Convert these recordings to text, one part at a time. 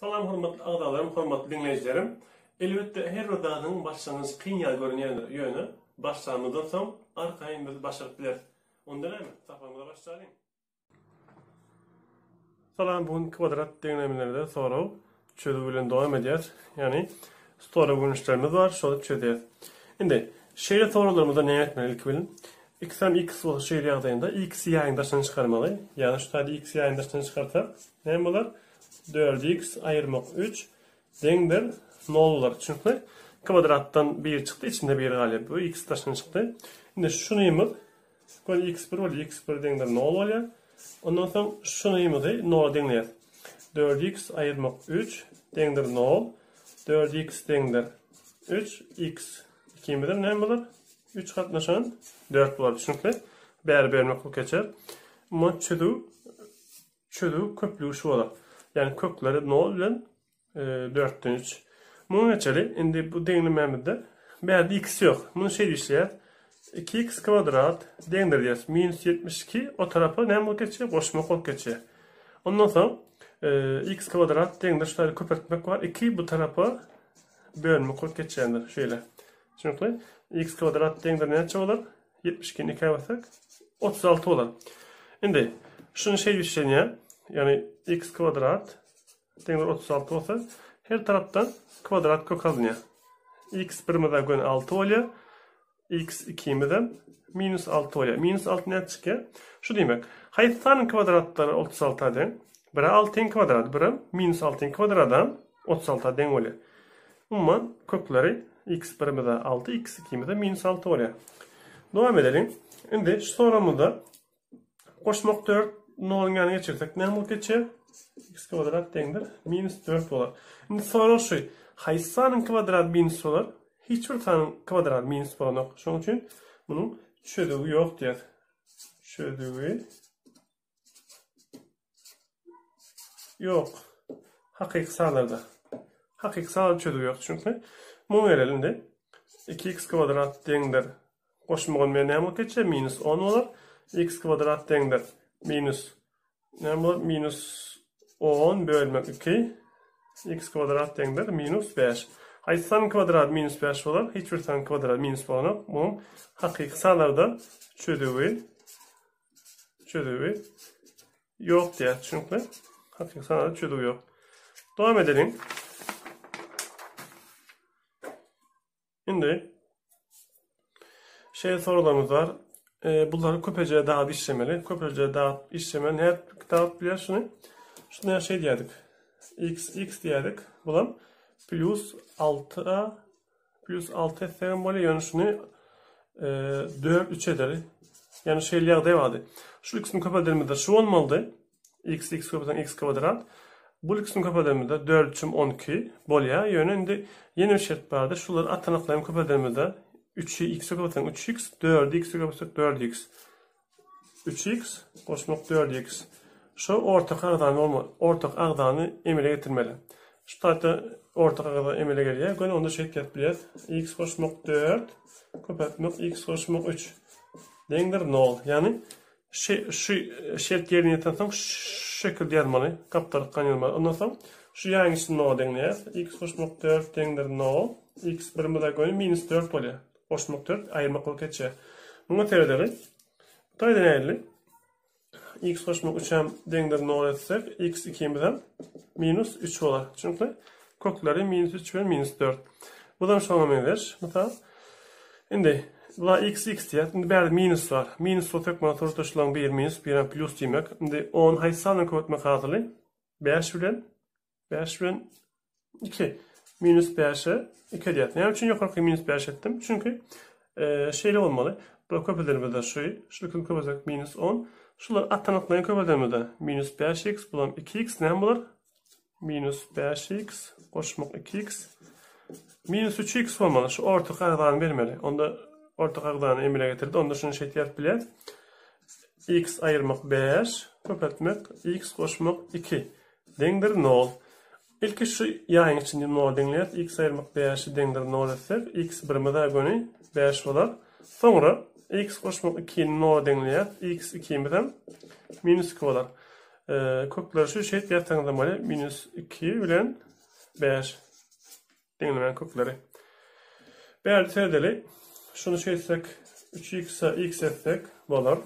Salam hormatly agzalarym, hormatly diňleýjilerim. Elbetde her bir zadyň başlangyjy kyn ýaly görünýändir, ýöne başlanymyzdan soň arkaýyn biz başaryp bileris. Onda näme, sapagymyza başlalyň. Salam bu gün kwadrat deňlemelerde sorag çözüw bilen dowam edýäs. Ýagny sorag görnüşlerimiz bar, şony çözýäs. Indi şeýle soraglarymyzda näme etmeli ilki bilen? X hem x bolsa şeýle ýagdaýynda x-i ýaýyň daşyna çykarmaly. Ýagny şu taýda x-i ýaýyň daşyna çykarsak näme bolar? 4x aýyrmak 3 deňdir nol bolar. Çünki kwadratdan 1 çykdy, içinde 1 galýar. Bu x daşyna çykdy. Indi şunymyz Göni x bir bolýar, x bir deňdir nol bolýar. Ondan soň şunymyzy nola deňleýäris. Dört x aýyrmak üç deňdir nol. Dört x deňdir üç, x ikimizem näme bolar? Üç gatnaşan dört bolar. Düşnükli? Bäri bölmek bolup geçer. Muny çözüw çözüw köplügi şu bolar. Ýagny kökleri nol bilen Dörtden üç. Muňa geçeli. Indi bu deňlemämizde bärde x ýok. Muny şeýle işleýäs. 2x kwadrat deňdir diýýäs. Minus 72 o tarapa näme bolup geçýär? Goşmak bolup geçýär. Ondan soň x kwadrat deňdir şu taýda köpeltmek bar. 2 bu tarapa bölmek bolup geçýändir. Şeýle. Çünki x kwadrat deňdir näçe bolar? 72-ni 2-ä bölsek 36 bolar. Indi şuny şeýle işlenýär. Ýagny x kwadrat Deňdir 36 bolsa, her tarapdan kwadrat kök alynýar. X birimize göni 6 bolýar. X ikimizem minus 6 bolýar. Minus 6 nädip çykýar? Şu diýmek, haýsy sanyň kwadratlary 36-a deň? Biri 6-yň kwadraty, birem minus 6-yň kwadradam 36-a deň bolýar. Umuman, kökleri x birimize 6, x ikimize minus 6 bolýar. Dowam edeliň. Indi şu soragymyzda Goşmak 4 noluň ýanyna geçirsek näme bolup geçýär? x kwadrat deňdir minus 4 bolar. Indi sorag şu. Haýsy sanyň kwadraty minus bolar? Hiç bir sanyň kwadraty minus bolanok. Şonuň üçin munuň çözüwi ýok diýýär. Çözüwi ýok. Hakyky sanlarda. Hakyky sanlarda çözüwi ýok. Çünki muňa geleli indi. 2x kwadrat deňdir Goşmagan bilen näme bolup geçýär? Minus 10 bolar. X kwadrat deňdir. Minus näme bolar? Minus 10 bölmek 2. X kwadrat deňdir. Minus 5. Haýsy sanyň kwadraty minus 5 bolar? Hiç bir sanyň kwadraty minus bolanok. Munuň hakyky sanlarda çözüwi çözüwi ýok diýýär. Çünki hakyky sanlarda çözüwi ýok. Dowam edeliň. Indi şeýle soraglarymyz bar. E, bulary köpeje dagyp işlemeli. Köpeje dagyp işlemeli. Nädip dagyp bilýär şuny? Şunu ýa şey diýerdik. X x diýerdik. Bulam plus 6a plus 6 etsegem bolýar. Ýöne şuny e, 4 3 edeli. Ýani şeýle ýagdaý bardy. Şu x-ni köpeldenimizde şu bolmalydy. X x köpeltseň x kwadrat. Bu x-ni köpeldenimizde 4 üçem 12 bolýar. Ýöne indi ýene bir şert bardy. Şulary atanaklaýyn köpeldenimizde 3-i x-e köpeltseň 3x, 4-i x-e köpeltsek 4x. 3x goşmak 4x. Şu ortak agzany bolma, ortak agzany emele getirmeli. Şu taýda ortak agza emele gelýär. Göni onda şeýdip ýazyp bilýäris. X goşmak 4 köpeltmek x goşmak 3 deňdir 0. Ýagny Şu şu şert ýerine ýeten soň şu şekilde ýazmaly. Gapdalyk gan ýazmaly. Ondan soň şu ýaýyň içini nola deňleýäris. X goşmak 4 deňdir nol. X birimize göni minus 4 bolýar. Goşmak 4, aýyrmak bolup geçýär. Muňa seredeli. Bu taýda nähili? X goşmak 3 hem deňdir nol etsek, x ikimiz hem minus 3 bolar. Çünki kökleri minus 3 bilen minus 4. Bu da şoňa meňzeş. Mysal. Indi bular x x diýýär. Indi bärde minus bar. Minus bolsa hökman suratda şularyň biri minus, birem plus diýmek. Indi 10 haýsy sandan köpeltmek hasyly? 5 bilen 5 bilen 2. Minus 5-e 2 edýär. Näme üçin ýokarky minus 5 etdim? Çünki e, şeýle bolmaly. Bu köpeldenimizde şu, şu ikisini köpeltsek minus 10. Şular atanaklaýyn köpeldenimizde minus 5x, bulam 2x näme bolar? Minus 5x goşmak 2x minus 3x bolmaly. Şu ortak agzany bermeli. Onda ortak agzany emele getirdi. Onda şuny şeýdip ýazyp bilýäris. x aýyrmak 5 köpeltmek x goşmak 2 deňdir 0. Ilki şu ýaýyň içinde 0 deňleýäris. x aýyrmak 5-i deňdir 0 etsek, x birimiz-ä göni 5 bolar. Soňra x goşmak 2-ni 0 deňleýäris. x ikimiz hem minus 2 bolar. Kökleri şu şeýdip ýazsaňyzam bolýar. Minus 2 bilen 5 deňlemäň kökleri. Bärde seredeli. Şuny şeýtsek 3x-e x etsek bolar.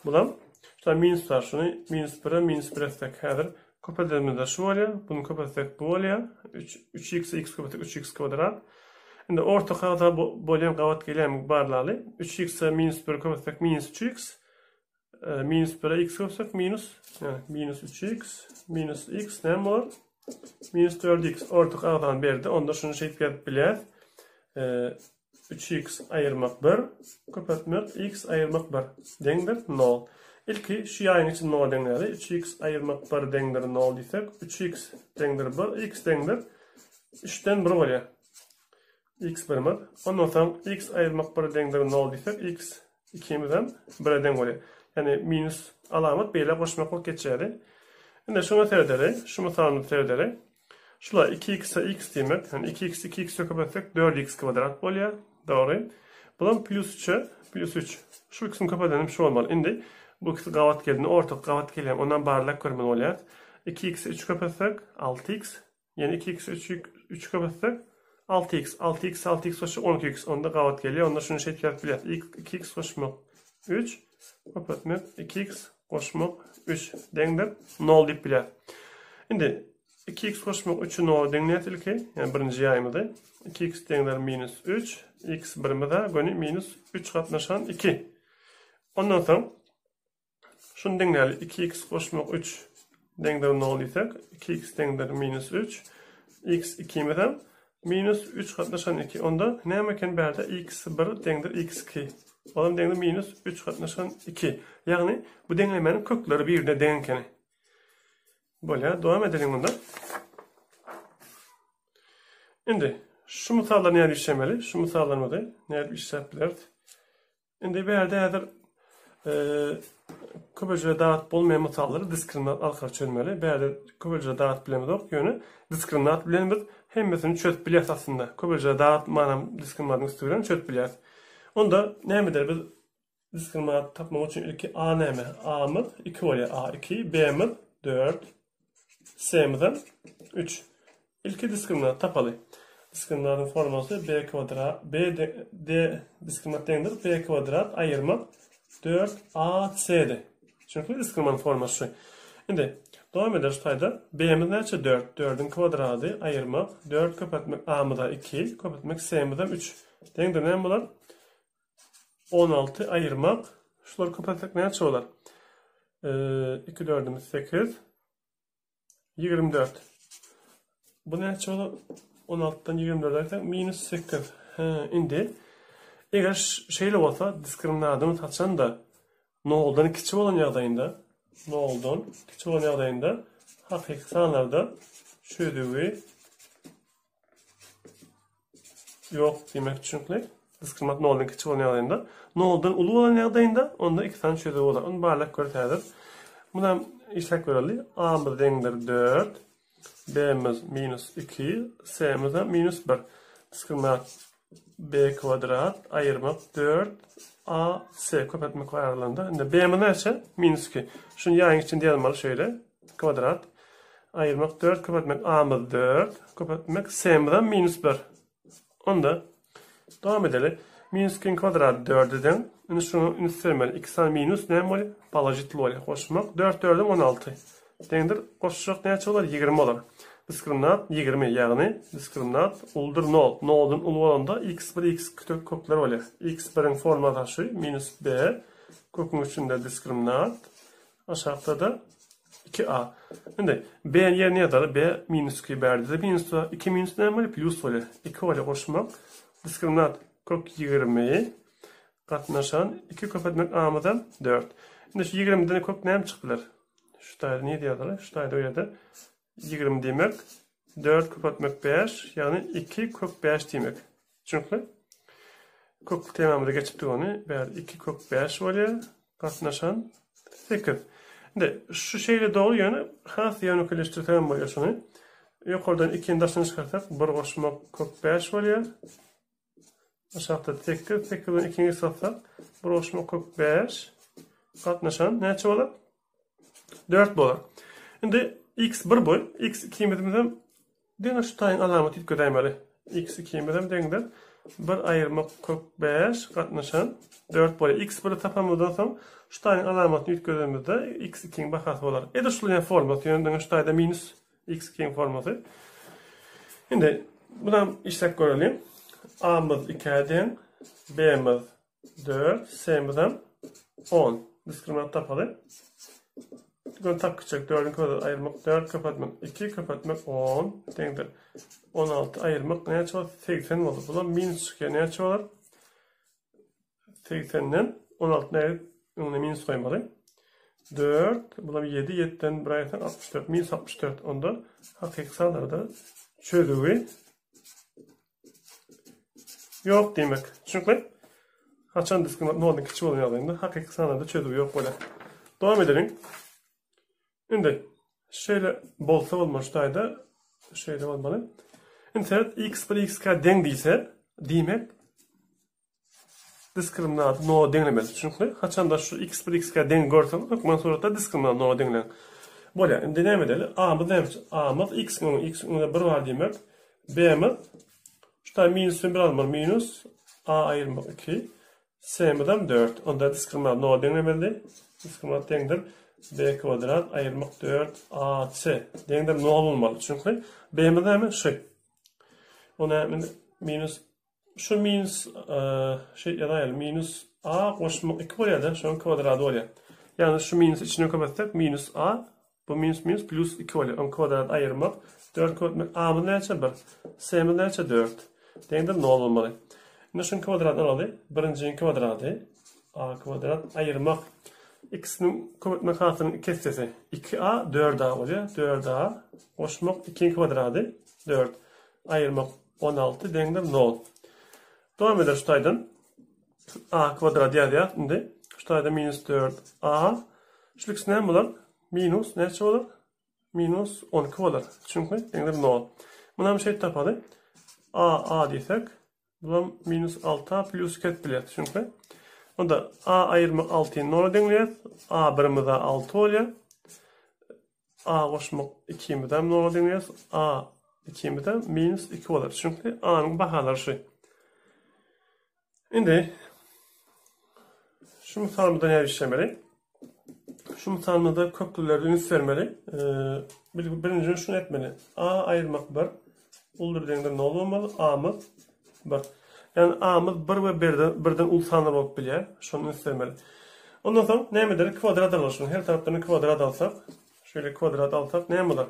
Bulam şular minus bar. Şuny minus 1-e minus 1 etsek häzir köpeldenimizde şu bolýar. Bunu köpeltsek bu bolýar. 3 3x-e x köpeltsek 3x kwadrat. Indi orta kagyza bolýan gabat gelýärmi barlaly. 3x-e minus 1 köpeltsek minus 3x. Minus 1-e x köpeltsek minus, ýa, minus 3x minus x näme bolar? Minus 4x orta kagyzany berdi. Onda şuny şeýdip ýazyp bilýäris. 3x aýyrmak 1 köpeltmek x aýyrmak 1 deňdir 0. Ilki şu ýaýyň içini 0 deňläli. 3x aýyrmak 1 deňdir 0 diýsek, 3x deňdir 1, x deňdir 3-den 1 bolýar. X birimiz. Ondan soň x aýyrmak 1 deňdir 0 diýsek, x ikimizem 1-e deň bolýar. Ýagny minus alamat beýle goşmak bolup geçýär. Indi şuňa seredeli, şu mysalymyza seredeli. Şula 2x-e x diýmek, ýagny 2x 2x köpeltsek 4x kwadrat bolýar. Dogry. Bulam plus 3-e plus 3. Şu ikisini köpeldenim şu bolmaly. Indi bu ikisi gabat geldi. Ortak gabat gelýär. Ondan barlap görmeli bolýar. 2x-e 3 köpeltsek 6x Ýene 2x 3 3 köpeltsek 6x 6x 6x goşsak 12x onda gabat gelýär. Onda şuny şeýdip ýazyp bilýäris. 2x goşmak 3 köpeltmek 2x goşmak 3 deňdir 0 diýip bilýäris. Indi 2x goşmak 3-ü 0 deňleýäris ilki. Ýagny birinji ýaýymyzy. 2x deňdir minus 3, x birimiz-ä göni minus 3 gatnaşan 2. Ondan soň Şuny deňläli, 2x goşmak 3 deňdir 0 diýsek, 2x deňdir minus 3, x ikimizem minus 3 gatnaşan 2. Onda näme eken bärde x1 deňdir x2. Olam deňdir minus 3 gatnaşan 2. Ýagny bu deňlemäniň kökleri bir-birine deň ekeni. Bolýar, dowam edeliň onda. Indi şu mysallary nädip işlemeli? Şu mysallarymyzy nädip işläp bileris? Indi bärde häzir köpelje dat bolmaýan mysallary diskriminant arkaly çözmeli. Bärde köpelje dat bilemizok, ýöne diskriminant bilen biz hemmesini çözüp bilýäris aslynda. Köpelje dat manam diskriminantyň üsti bilen çözüp bilýäris. Onda näme eder biz diskriminant tapmak üçin ilki a näme? A-myz 2 bolýar. A 2, B-miz 4, C-mizem 3. Ilki diskriminant tapaly. Diskriminantyň formulasy b kwadrat b d diskriminant deňdir b kwadrat aýyrmak 4 ac-di. Çünki diskriminant formulasy şu. Indi dowam ederis taýda. B-miz näçe? 4. 4-iň kwadrady aýyrmak 4 köpeltmek a-myza 2, köpeltmek c-mizem 3. Deňdir näme bolar? 16 aýyrmak. Şulary köpeltsek näçe bolar? 2 dördümiz 8. 24. Bu näçe bolar? 16-dan 24 aýyrsak minus 8. Hä, indi eger şeýle bolsa diskriminadymyz haçanda noldan kiçi bolan ýagdaýynda, noldan kiçi bolan ýagdaýynda hakyky sanlarda çözüwi Ýok diýmek düşnükli. Diskriminant noldan kiçi bolan ýagdaýynda, noldan uly bolan ýagdaýynda onda iki sany çözüwi bolar. Ony barlap görüs häzir. Munam işläp göreli. A-myz deňdir 4, B-miz minus 2, C-miz hem minus 1. Diskriminant B kwadrat aýyrmak 4 A C köpeltmek bar aralarynda. Indi B-miz näçe? Minus 2. Şuny ýaýyň içinde ýazmaly şeýle. Kwadrat aýyrmak 4 köpeltmek A-myz 4 köpeltmek C-mizem minus 1. Onda dowam edeli. Minus 2-niň kwadraty 4-e deň. Indi şuňa üns bermeli. 2 sany minus näme bolýar? Položitel bolýar. Goşmak 4 4-em 16. Deňdir. Goşsak näçe bolar? 20 bolar. Diskriminant 20, ýagny diskriminant uludyr 0. 0-dan uly bolanda x1 x2 kökler bolýar. x1-iň formasy şu minus b köküň içinde diskriminant Aşakda-da 2a. Indi b-ni ýerine ýazaly. B minus 2 bärde-de minus bar. 2 minus näme bolýar? Plýus bolýar. 2 bolýar goşmak. Diskriminant kök 20 gatnaşan 2 köpeltmek a-myzam 4. Indi şu 20-den kök näme çykyp biler? Şu taýda nirde ýazaly? Şu taýda o ýerde 20 diýmek 4 köpeltmek 5, ýagny 2 kök 5 diýmek. Düşnükli? Köklü temamyza geçipdik ony. Bäri 2 kök 5 bolýar. Gatnaşan 8. Indi şu şeýle dogry ýöne has ýönekeýleşdirsem hem bolýar şuny. Ýokardan 2-ni daşyna çykarsak 1 goşmak kök 5 bolýar. Aşakda 8, 8 bilen 2-ni gysgaltsak 1 goşmak kök 5 gatnaşan näçe bolar? 4 bolar. Indi x 1 bu. X 2-mizem diňe şu taýyň alamaty üýtgedäýmeli. X 2-mizem deňdir. 1 aýyrmak kök 5 gatnaşan 4 bolýar. X 1-i tapamyzdan soň şu taýyň alamatyny üýtgedenimizde x 2-iň bahasy bolar. Edil şul ýaly formasy, ýöne diňe şu taýda minus x 2-iň formasy. Indi bunam işläp göreliň. A-myz 2-ä deň, B-miz 4, C-mizem 10. Diskriminant tapaly. Gön tap kiçek 4-üň kwadrat aýyrmak 4 köpeltmek 2 köpeltmek 10 deňdir. 16 aýyrmak näçe bolar? 80 bolar. Bular minus çykýar. Näçe bolar? 80-den 16 nägip öňüne minus goýmaly. 4, bular 7, 7-den 1 aýyrsaň 64, minus 64. Onda hakyky sanlarda çözüwi Ýok diýmek. Çünki haçan diskriminant noldan kiçi bolan ýagdaýynda hakyky sanlarda çözüwi ýok bolýar. Dowam edeliň. Indi şeýle bolsa bolmaly şu taýda şeýle bolmaly. Indi seret x1 xk deň diýse, diýmek diskriminanty nola deňlemeli. Çünki haçanda şu x1 xk deň görseňiz, hökman suratda diskriminant nola deňleň. Bolýar. Indi näme edeli? A-myz näme? A-myz x-iň öňi, x-iň öňünde 1 bar diýmek. B-miz şu taý minusdan 1 almaly. Minus a aýyrmak 2. C-mizem 4. Onda diskriminant nola deňlemeli. Diskriminant deňdir b kwadrat aýyrmak 4 ac deňdir 0 bolmaly. Çünki b-miz näme? Şu. Ona minus Şu minus şey ýazaýaly minus a goşmak 2 bolýar-da, şonuň kwadrady bolýar. Ýagny şu minus içine köpeltsek minus a bu minus minus plus 2 bolýar. Onuň kwadrady aýyrmak 4 köpeltmek a-myz näçe 1, c-miz näçe 4. Deňdir 0 bolmaly. Indi şunuň kwadradyny alaly. Birinjiniň kwadrady a kwadrat aýyrmak ikisiniň köpeltmek hasylynyň iki essesi 2a 4a bolýar. 4a goşmak 2-iň kwadrady 4 aýyrmak 16 deňdir 0. Dowam eder şu taýdan. A kwadrat ýazýas indi. Şu taýda minus 4 A. Şu ikisi näme bolar? Minus näçe bolar? Minus 12 bolar. Çünki deňdir 0. Muny hem şeýt tapaly. A A diýsek, bulam minus 6 A plus 2 edip bilýäris. Çünki onda A aýyrmak 6-ny 0-a deňleýäris. A birimiz 6 bolýar. A goşmak ikimizem nola deňleýäris. A ikimizem minus 2 bolar. Çünki A-nyň bahalary şu. Indi şu mysalymyzda näme işlemeli? Şu mysalymyzda köklülerde üns bermeli. Birinji şunu etmeli. A aýyrmak 1 uludyr deňdir 0 bolmaly. A-myz 1. Ýagny A-myz 1 we birden, birden uly sanlar bolup bilýär. Şony üns bermeli. Ondan soň näme edeli? Kwadrat alaly şuny. Her tarapdan kwadrat alsak, şeýle kwadrat alsak näme bolar?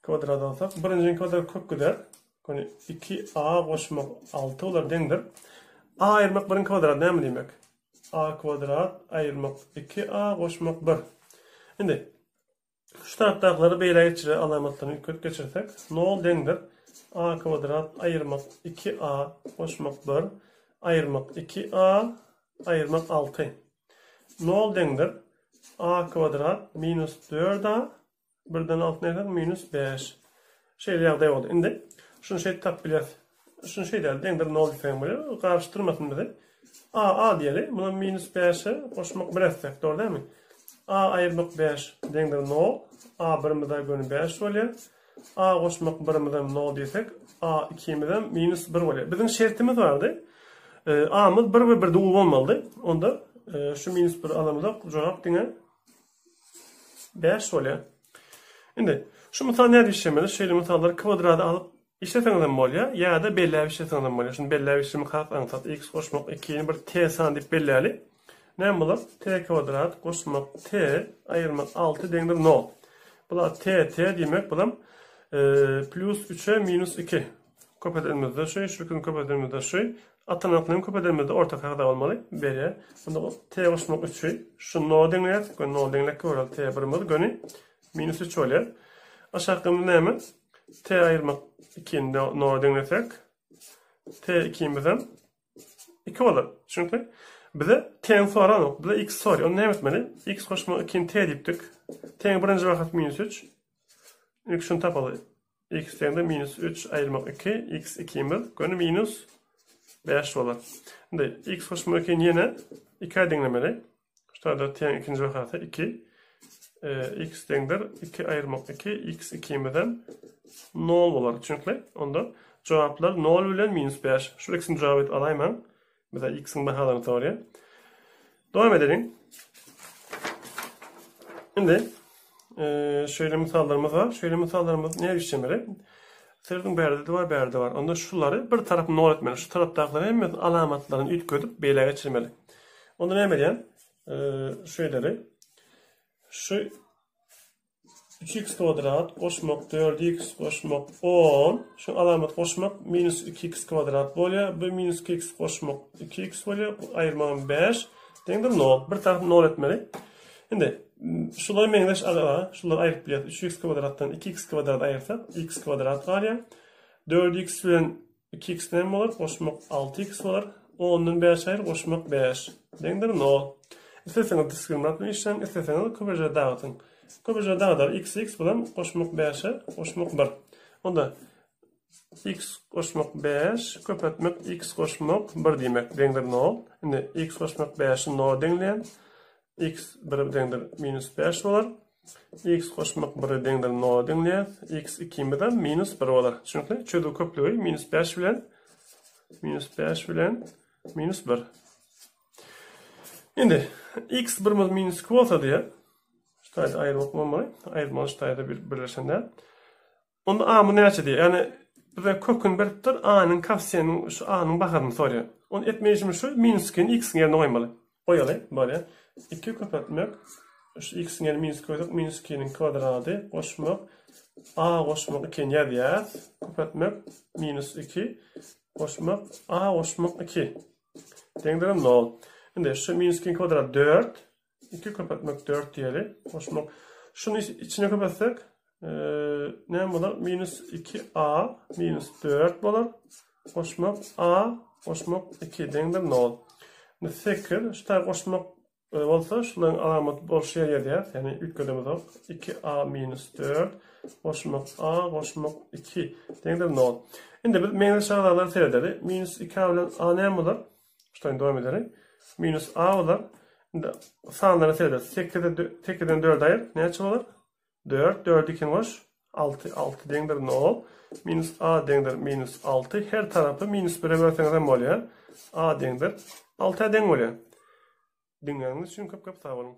Kwadrat alsak, birinji kwadrat kök gider. Ýagny 2a goşmak 6 bolar deňdir. A aýyrmak 1-iň kwadraty näme diýmek? A kwadrat aýyrmak 2a goşmak 1. Indi Şu tarapdakylary beýle geçire alamatlaryny üýtgedip geçirsek, nol deňdir a kwadrat aýyrmak 2a goşmak 1 aýyrmak 2a aýyrmak 6. Nol deňdir a kwadrat minus 4a birden 6 nädip minus 5. Şeýle ýagdaý boldy. Indi şuny şeýdip tapyp bilýäris. Şuny şeýdeli, deňdir nol diýseň bolýar. Garyşdyrmasyn bizi. A, A diýeli. Muny minus 5-e goşmak 1 etsek, dogry dälmi? A aýyrmak 5 deňdir nol. A birimize göni 5 bolýar. A goşmak birimizem nol diýsek, A ikimizem minus 1 bolýar. Biziň şertimiz bardy. E, A-myz 1 we 1-de uly bolmalydy. Onda e, şu minus 1 alamyzok, jogap diňe 5 bolýar. Indi şu mysal nädip işlemeli? Şeýle mysallary kwadraty alyp işleseňiz hem bolýar, ýa-da belläp işleseňiz hem bolýar. Şuny belläp işlemek has aňsat. X goşmak 2-ni bir t san diýip belläli. Näme bolar? T kwadrat goşmak t aýyrmak 6 deňdir 0. Bular t t diýmek, bulam e, plus 3-e minus 2. Köpedenimizde şu, şu ikisini köpedenimizde şu. Atanaklaryny köpedenimizde ortaky hada bolmaly. Berýär. Onda t goşmak 3-ü şu 0 deňleýär. Göni 0 deňlek göreli t birimiz göni minus 3 bolýar. Aşakymyz näme? T aýyrmak 2-ni 0 deňlesek t ikimizem 2 bolar. Çünki bize t-ni soranok. Bize x soruyor. Onu näme etmeli? X goşmak 2-ni t diýipdik. T-niň birinji bahasy minus 3. İlk şunu tapaly. X deňdir minus 3 aýyrmak 2, x 2-miz göni minus 5 bolar. Indi x goşmak 2-ni ýene 2-ä deňlemeli. Şu taýda t-niň ikinji bahasy 2. X deňdir 2 aýyrmak 2, x ikimizem 0 bolar. Çünki onda jogaplar 0 bilen minus 5. Şu ikisini jogap edip alaýmaň. Bize x-iň bahalaryny soraýar. Dowam edeliň. Indi e, şeýle mysallarymyz bar. Şeýle mysallarymyz näme işlemeli? Serdin bärde de var, bärde var. Onda şulary bir tarapyny nol etmeli. Şu tarapdakylaryň hemmesini alamatlaryny üýtgedip beýle geçirmeli. Onda näme edýän? E, şeýleri. Şu 3x kwadrat goşmak 4x goşmak 10. Şu alamat goşmak minus 2x kwadrat bolýar. Bu minus 2x goşmak 2x bolýar. Aýyrmagam 5. Deňdir 0. Bir tarapyny 0 etmeli. Indi şular meňzeş agala, şulary aýryp bilýäris. 3x kwadratdan 2x kwadrat aýyrsak, x kwadrat galýar. 4x bilen 2x näme bolar? Goşmak 6x bolar. 10-dan 5 aýyr, goşmak 5. Deňdir 0. Isleseňiz diskriminant bilen işläň, isleseňiz köpeje dagatyň. Köpeje dagadar x x bilen goşmak 5-e, goşmak 1. Onda x goşmak 5 köpeltmek x goşmak 1 diýmek deňdir 0. Indi x goşmak 5-i 0 deňleýän. X 1 deňdir minus 5 bolar. X goşmak 1 deňdir 0 deňleýär. X ikimizem minus 1 bolar. Çünki çözüw köplügi minus 5 bilen minus 5 bilen minus 1. Indi x birimiz minus 2 bolsa diýär. Şu taýda aýyrmak bolmaly. Aýyrmaly şu taýda bir birleşende. Onda A bu näçe diýýär. Ýagny bize köküni beripdir, A-nyň koeffisiýentiniň şu A-nyň bahasyny soraýar. Ony etme işimiz şu minus 2-ni x-iň ýerine goýmaly. Goýaly, bolýar. 2 köpeltmek şu x-iň ýerine minus 2 goýsak, minus 2-niň kwadrady goşmak A goşmak 2-ni ýazýas. Köpeltmek minus 2 goşmak A goşmak 2. Deňdir 0. Indi şu minus 2-niň kwadrady 4. 2 köpeltmek 4 diýeli. Goşmak. Şuny içine köpeltsek, näme bolar? Minus 2a minus 4 bolar. Goşmak a goşmak 2 deňdir 0. Indi 8 şu taý goşmak bolsa, şularyň alamat bolşy ýer ýazýas. Ýagny üýtgedemizok. 2a minus 4 goşmak a goşmak 2 deňdir 0. Indi biz meňzeş agzalara seredeli. Minus 2a bilen a näme bolar? Şutaýyn dowam edeli. Minus a bolar. Indi sanlara seredeli. 8-e 8-den 4 aýyr. Näçe bolar? 4. 4 2 goş. 6. 6 deňdir 0. Minus a deňdir minus 6. Her tarapy minus 1-e bölseňiz hem bolýar. A deňdir 6-a deň bolýar. Diňläniňiz üçin köp-köp sag boluň.